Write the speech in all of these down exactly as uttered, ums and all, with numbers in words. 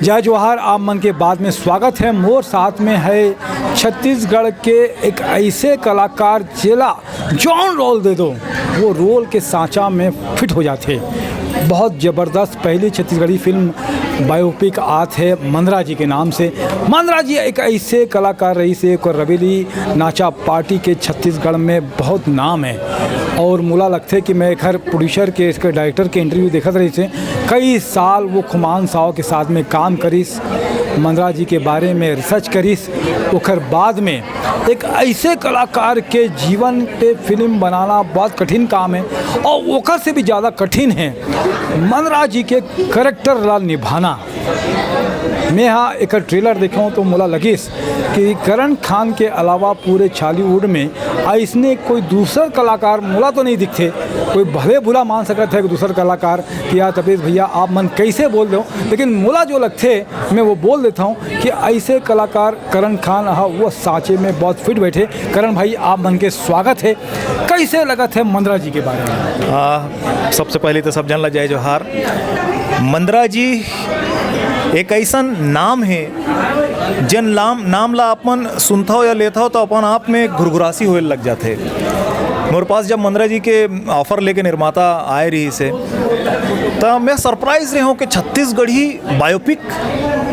जय जोहार, आप मन के बाद में स्वागत है। मोर साथ में है छत्तीसगढ़ के एक ऐसे कलाकार, जेला जौन रोल दे दो, वो रोल के सांचा में फिट हो जाथे। बहुत जबरदस्त पहली छत्तीसगढ़ी फिल्म बायोपिक आत है मंदरा जी के नाम से। मंदरा जी एक ऐसे कलाकार रहिस हे, ओकर रबेली नाचा पार्टी के छत्तीसगढ़ में बहुत नाम है। और मोला लगथे कि मैं एकर प्रोड्यूसर के, इसके डायरेक्टर के इंटरव्यू देखत रहिस हे, कई साल वो खुमान साव के साथ में काम करिस, मंदरा जी के बारे में रिसर्च करिस। ओकर बाद में एक ऐसे कलाकार के जीवन पे फिल्म बनाना बहुत कठिन काम है, और ओकर से भी ज़्यादा कठिन है मंदरा जी के करेक्टर ला निभाना। मैं हाँ एकर ट्रेलर देखे हूँ तो मोला लगिस कि करण खान के अलावा पूरे छॉलीवुड में ऐसने कोई दूसर कलाकार मोला तो नहीं दिखथे। कोई भले बुरा मान सकत है दूसर कलाकार कि यार तपेश भैया, आप मन कैसे बोल दो, लेकिन मोला जो लगथे मैं वो बोल देता हूँ कि ऐसे कलाकार करण खान हा वो सांचे में बहुत फिट बैठे। करण भाई, आप मन के स्वागत है। कैसे लगत है मंदरा जी के बारे में? आ, सबसे पहले तो सब जन ला जय जोहार। मंदरा जी एक ऐसन नाम है, जेन नाम नाम ला अपन सुनथव या लेथव तो अपन आप में घुरघुरासी होए लग जाथे। मोर पास जब मंदरा जी के ऑफर लेके निर्माता आए रहिस हे, त मैं सरप्राइज रहे हूँ कि छत्तीसगढ़ी बायोपिक,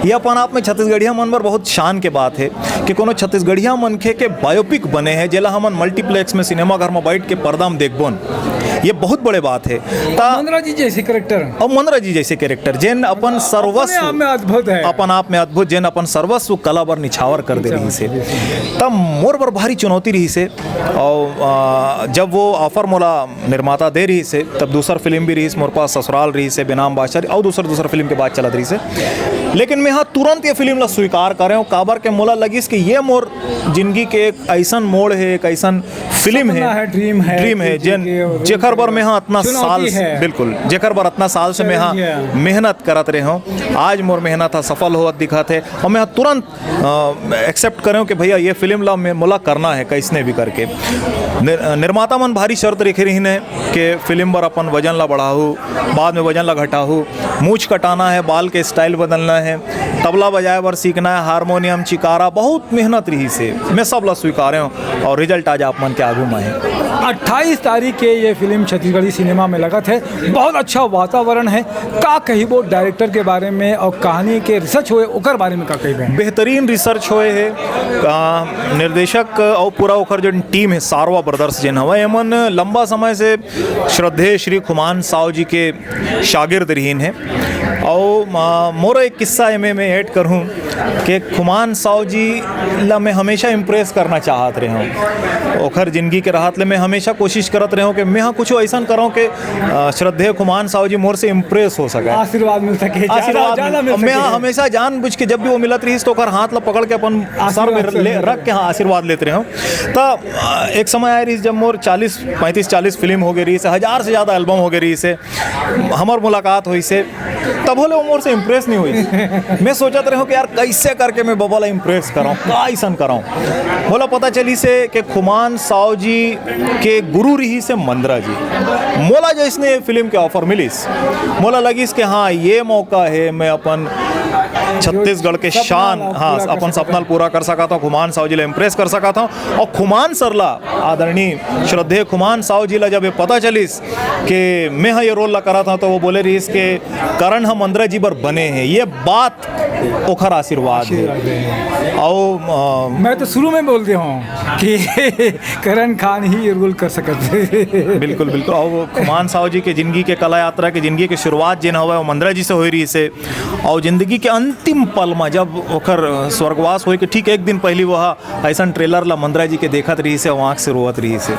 ये अपन आप में छत्तीसगढ़िया मन बर बहुत शान के बात है कि कोनो छत्तीसगढ़िया मनखे के बायोपिक बने है, जेला हमन मल्टीप्लेक्स में, सिनेमा घर में बैठ के पर्दा में देखबोन। ये बहुत बड़े बात है। त मंदरा जी जैसे करेक्टर और मंदरा जी जैसे करेक्टर, जेन अपन सर्वस्व आप में अद्भुत है। अपन आप में अद्भुत, जेन अपन सर्वस्व कला बर निछावर कर दे रहिस हे। तब मोर बर भारी चुनौती रहिस हे। और आ, जब वो ऑफर मोला निर्माता दे रहिस हे, तब दूसर फिल्म भी रहिस मोर पास, ससुराल रहिस हे, बेनाम बादशाह, और दूसर दूसर फिल्म के बात चलत रहिस हे। लेकिन मैं हाँ तुरंत ये फिल्म ला स्वीकार करे हूँ, काबर के मोला लगिस कि ये मोर जिंदगी के एक ऐसन मोड़ है, एक ऐसन फिल्म सपना है, है, ड्रीम है, ड्रीम है, कि- जेन कि- जेकर बर मैं हाँ इतना चुनौती साल है। बिल्कुल, जेकर बर इतना साल से मैं हाँ चैलेंज है। मेहनत करत रहे हूँ, आज मोर मेहनत हा सफल होवत दिखत है। और मैं हाँ तुरंत एक्सेप्ट करे हूँ कि भैया, ये फिल्म ला मैं मोला करना है कैसने भी करके। निर-, निर्माता मन भारी शर्त रखे रहिन है कि फिल्म बर अपन वजन ला बढ़ाहू, बाद में वजन ला घटाहू, मूछ कटाना है, बाल के स्टाइल बदलना है, तबला बजाए बर सीखना है, हारमोनियम, चिकारा, बहुत मेहनत रहिस हे। मैं सब ला स्वीकारे हूँ और रिजल्ट आज आप मन के आगू में है। अट्ठाईस तारीख के ये फिल्म छत्तीसगढ़ी सिनेमा में लगत है, बहुत अच्छा वातावरण है। का कहिबो डायरेक्टर के बारे में और कहानी के रिसर्च होए ओकर बारे में का कहिबो? बेहतरीन रिसर्च होए हे। आ, निर्देशक और पूरा ओकर जो टीम है, सारवा ब्रदर्स जेन हवय, एमन लंबा समय से श्रद्धेय श्री खुमान साव जी के शागिर्द रहिन हे। और आ, मोर एक किस्सा एमे मैं ऐड करहूँ कि खुमान साव जी ला मैं हमेशा इम्प्रेस करना चाहत रहे हूँ। ओखर जिंदगी के रहत ले मैं हमेशा कोशिश करत रहे हूँ कि मैं हाँ कुछ ऐसा करऊँ कि आ, श्रद्धेय खुमान साव जी मोर से इम्प्रेस हो सके। आशीर्वाद मिल सके, ज्यादा- आशीर्वाद ज्यादा मिल-, मिल मैं सके। हमेशा जानबूझ के जब भी वो मिलत रहिस तो ओकर हाथ ला पकड़ के अपन सर में आशीर्वाद ले, से रख के हाँ आशीर्वाद लेत रहे हूँ। त आ, एक समय आए रहिस जब मोर चालीस, पैंतीस चालीस फिल्म हो गए रहिस, हजार से ज्यादा एल्बम हो गए रहिस हे, हमर मुलाकात होइस हे, तब होले वो मोर से इम्प्रेस नहीं होइस। मैं सोचत रहे हूँ कि यार कैसे करके मैं बबा ला इम्प्रेस कराऊँ, का ऐसन कराऊँ। मोला पता चलिस हे कि खुमान साव जी के गुरु रहिस हे मंदरा जी। मोला जैसने ये फिल्म के ऑफर मिलिस, मोला लगिस कि हाँ, ये मौका है, मैं अपन छत्तीसगढ़ के सपना शान, ला हाँ, पूरा कर अपन सकत सपना ला पूरा कर सकत हूँ, खुमान साव जी ला इम्प्रेस कर सकत हूँ। और खुमान सर ला, आदरणीय श्रद्धेय खुमान साव जी ला जब ये पता चलिस कि मैं हा ये रोल ला करत हूँ, तो वो बोले रहिस कि करण ह मंदरा जी बर बने हैं। ये बात ओखर आशीर्वाद है। और अ, मैं तो शुरू में बोल दे हूँ कि करण खान ही ये रोल कर सकत हे। बिल्कुल, बिल्कुल। और वो खुमान साव जी के जिंदगी के कला यात्रा के, जिंदगी के शुरुआत जेन हवय, वो मंदरा जी से होई रहिस हे। और जिंदगी के अंतिम पल में जब ओखर स्वर्गवास होए के ठीक एक दिन पहली वो हा ऐसन ट्रेलर ला मंदरा जी के देखत रहिस हे, वो आँख से रोवत रहिस हे।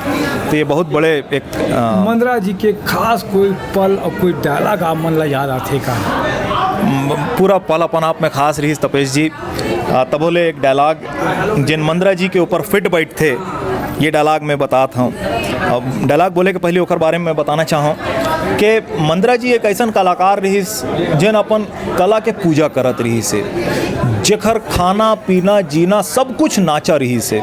तो ये बहुत बड़े एक अ, मंदरा जी के खास कोई पल और कोई डायलॉग आप मन ला याद आथे का? म-, पूरा पल अपन आप में खास रहिस तपेश जी। अ, तभो ले एक डायलॉग जेन मंदरा जी के ऊपर फिट बैठथे, ये डायलॉग मैं बतात हूँ। अब डायलॉग बोले के पहले ओकर बारे में मैं बताना चाहूँ कि मंदरा जी एक ऐसन कलाकार रहिस जेन अपन कला के पूजा करत रहिस हे, जेखर खाना पीना जीना सब कुछ नाचा रहिस हे।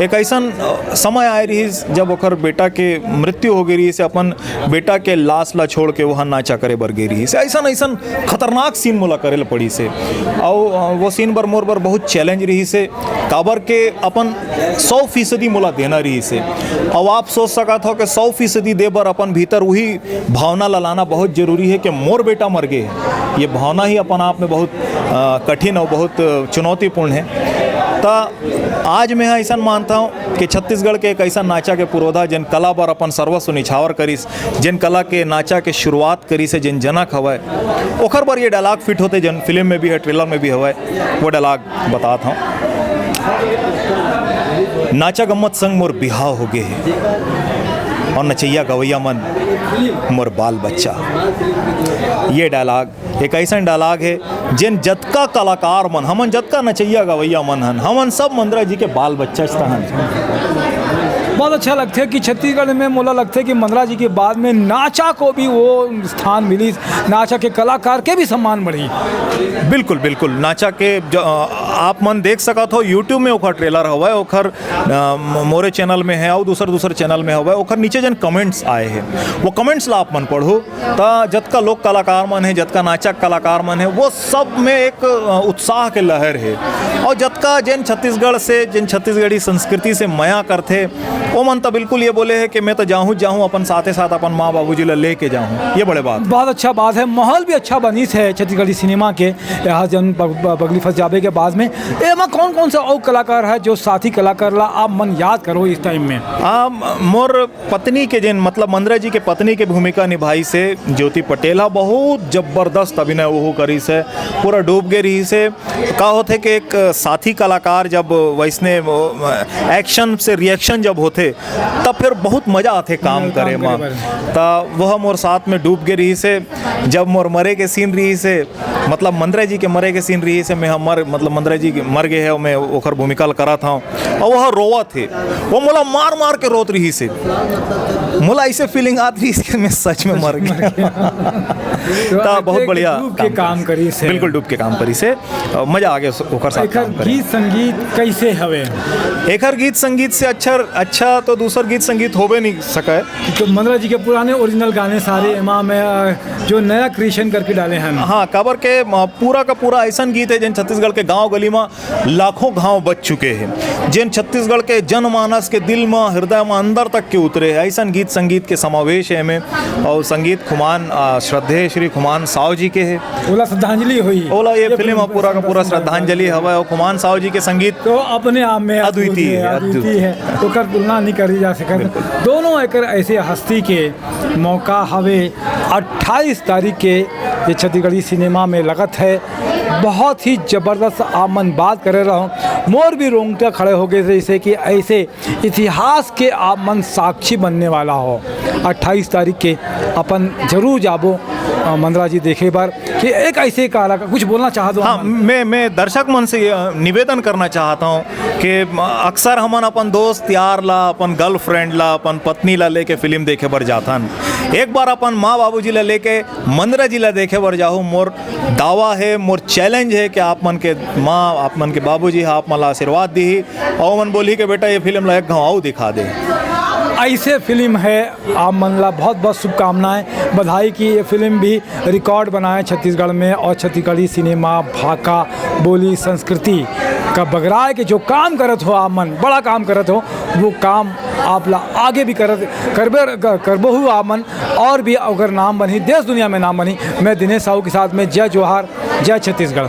एक अइसन, अ, समय आए रहिस, जब ओकर बेटा के मृत्यु हो गे रहिस, अपन बेटा के लाश ला छोड़ के वहाँ नाचा करे बर गे रहिस। अइसन, अइसन खतरनाक सीन मोला करे ल पड़िस हे। अउ, अ, वो सीन बर मोर बर बहुत चैलेंज रहिस हे, काबर के अपन सौ फीसदी मोला देना रहिस हे। अउ आप सोच सकत हो कि सौ फीसदी दे बर अपन भीतर वही भावना ला लाना बहुत जरूरी हे कि मोर बेटा मर गे हे। ये भावना ही अपन आप में बहुत, अ, कठिन अउ बहुत चुनौतीपूर्ण हे। त आज मैं ह अइसन मानथंव कि छत्तीसगढ़ के एक अइसन नाचा के पुरोधा, जेन कला बर अपन सर्वस्व निछावर करिस, जेन कला के नाचा के शुरुआत करिस हे, जेन जनक हवय, ओखर बर ये डायलॉग फिट होथे, जेन फिल्म में भी हे, ट्रेलर में भी हवय, वो डायलॉग बतात हंव। नाचा गम्मत संग मोर बिहाव हो गे हे, अउ नचइया गवइया मन मोर बाल बच्चा। ये डायलॉग एक अइसन डायलॉग हे, जेन जतका कलाकार मन, हमन जतका नचइया गवइया मन हन, हमन सब मंदरा जी के बाल बच्चा च त हन। बहुत अच्छा लगथे कि छत्तीसगढ़ में मोला लगथे कि मंदरा जी के बाद में नाचा को भी वो स्थान मिलिस, नाचा के कलाकार के भी सम्मान बढ़ी। बिल्कुल, बिल्कुल। नाचा के ज-, अ, आप मन देख सकत हो, YouTube में ओखर ट्रेलर हवय, ओखर, अ, म-, मोरे चैनल में हे अउ दूसर, दूसर चैनल में हवय। ओखर नीचे जेन कमेंट्स आए हे, वो कमेंट्स ला आप मन पढ़ो। त जतका लोक कलाकार मन हे, जतका नाचक कलाकार मन हे, वो सब में एक, अ, उत्साह के लहर हे। अउ जतका जेन छत्तीसगढ़ से, जेन छत्तीसगढ़ी संस्कृति से मया करथे, ओ मन त बिल्कुल ये बोले हे कि मैं त जाहूँ, जाहूँ, अपन साथे साथ अपन माँ बाबूजी ला लेके जाहूँ। ये बड़े बात। बहुत अच्छा बात हे, माहौल भी अच्छा बनिस हे छत्तीसगढ़ी सिनेमा के। यहाँ जन ब-, ब-, बगली फंस जाबे के बाद में एमा कौन कौन से अउ कलाकार हे, जो साथी कलाकार ला आप मन याद करो इस टाइम में? आ, मोर पत्नी के जेन, मतलब मंदरा जी के पत्नी के भूमिका निभाइस हे ज्योति पटेल ह, बहुत जबरदस्त अभिनय वो करिस हे, पूरा डूब गे रहिस हे। का होथे कि एक साथी कलाकार जब वइसने वो, एक्शन से रिएक्शन जब होथे, तब फिर बहुत मजा आथे काम काम करे करे मा। बर। त वह मोर साथ में डूब गे रहिस हे, जब मोर मरे के सीन रहिस हे, मतलब मंदरा जी के मरे के सीन रहिस हे, मैं हमर, मतलब मंदरा जी के मर गे हे, मैं ओखर भूमिका ल करत हंव, अउ वह रोवत हे, वो मोला मार मार के रोत रहिस हे। मोला अइसे फीलिंग आत रहिस कि मैं सच में मर गे। त बहुत एक बढ़िया डूब के काम काम करिस। करिस हे। बिल्कुल डूब के काम करिस हे। अ, मजा आ गे ओकर साथ एखर काम करे। गीत संगीत कइसे हवे? एखर गीत संगीत से अच्छा, अच्छा तो दूसर गीत संगीत होबे नहीं सकय। तो मंदरा जी के पुराने ओरिजिनल गाने सारे एमा में, अ, जो नया क्रिएशन करके डाले हन। हाँ, काबर के, अ, पूरा का पूरा अइसन गीत हे जेन छत्तीसगढ़ के गांव गली मा लाखों घाव बज चुके हे, जेन छत्तीसगढ़ के जनमानस के दिल मा, हृदय मा, अंदर तक के उतरे हे। अइसन गीत संगीत के समावेश हे एमे। अउ संगीत खुमान, अ, श्रद्धेय श्री खुमान साव जी के हे। ओला श्रद्धांजलि होही। ओला ये ये फिल्म फिल्म पूरा का पूरा श्रद्धांजलि हवय। अउ खुमान साव जी के संगीत तो अपने आप में अद्वितीय अद्भुत हे, हे, अद्वितीय। अद्वितीय हे। ओकर तुलना नहीं करी जा सकत। बिल्कुल। दोनों एकर ऐसे हस्ती के मौका हवे अट्ठाईस तारीख के, ये छत्तीसगढ़ी सिनेमा में लगत हे। बहुत ही जबरदस्त आप मन बात करे रहो, मोर भी रोंगटा खड़े हो गए, जैसे कि ऐसे इतिहास के आप मन साक्षी बनने वाला हो। अट्ठाईस तारीख के अपन जरूर जाबो, अ, मंदरा जी देखे बर कि एक ऐसे काला का कुछ बोलना चाहत हो हाँ, आप मन? मैं, मैं दर्शक मन से, अ, निवेदन करना चाहता हूँ कि, अ, अक्सर हमन अपन दोस्त यार ला, अपन गर्लफ्रेंड ला, अपन पत्नी ला लेके फिल्म देखे बर जाथन। एक बार अपन माँ बाबूजी ला लेके मंदरा जी ला देखे बर जाहू। मोर दावा हे, मोर चैलेंज हे कि आप मन के माँ, आप मन के बाबूजी ह आप मन ला आशीर्वाद दीही, अउ मन बोलही कि बेटा ये फिल्म ला एक घाव अउ दिखा दे। ऐसे फिल्म हे, आप मन ला बहुत बहुत शुभकामनाएं, बधाई कि ये फिल्म भी रिकॉर्ड बनाए छत्तीसगढ़ में, और छत्तीसगढ़ी सिनेमा, भाखा, बोली, संस्कृति का बगराए के जो काम करत हो आप मन, बड़ा काम करत हो, वो काम आप ला आगे भी करत, करबे, क-, करबो हु आप मन, और भी अगर नाम बनही, देश दुनिया में नाम बनही। मैं दिनेश साहू के साथ में जय जोहार, जय छत्तीसगढ़।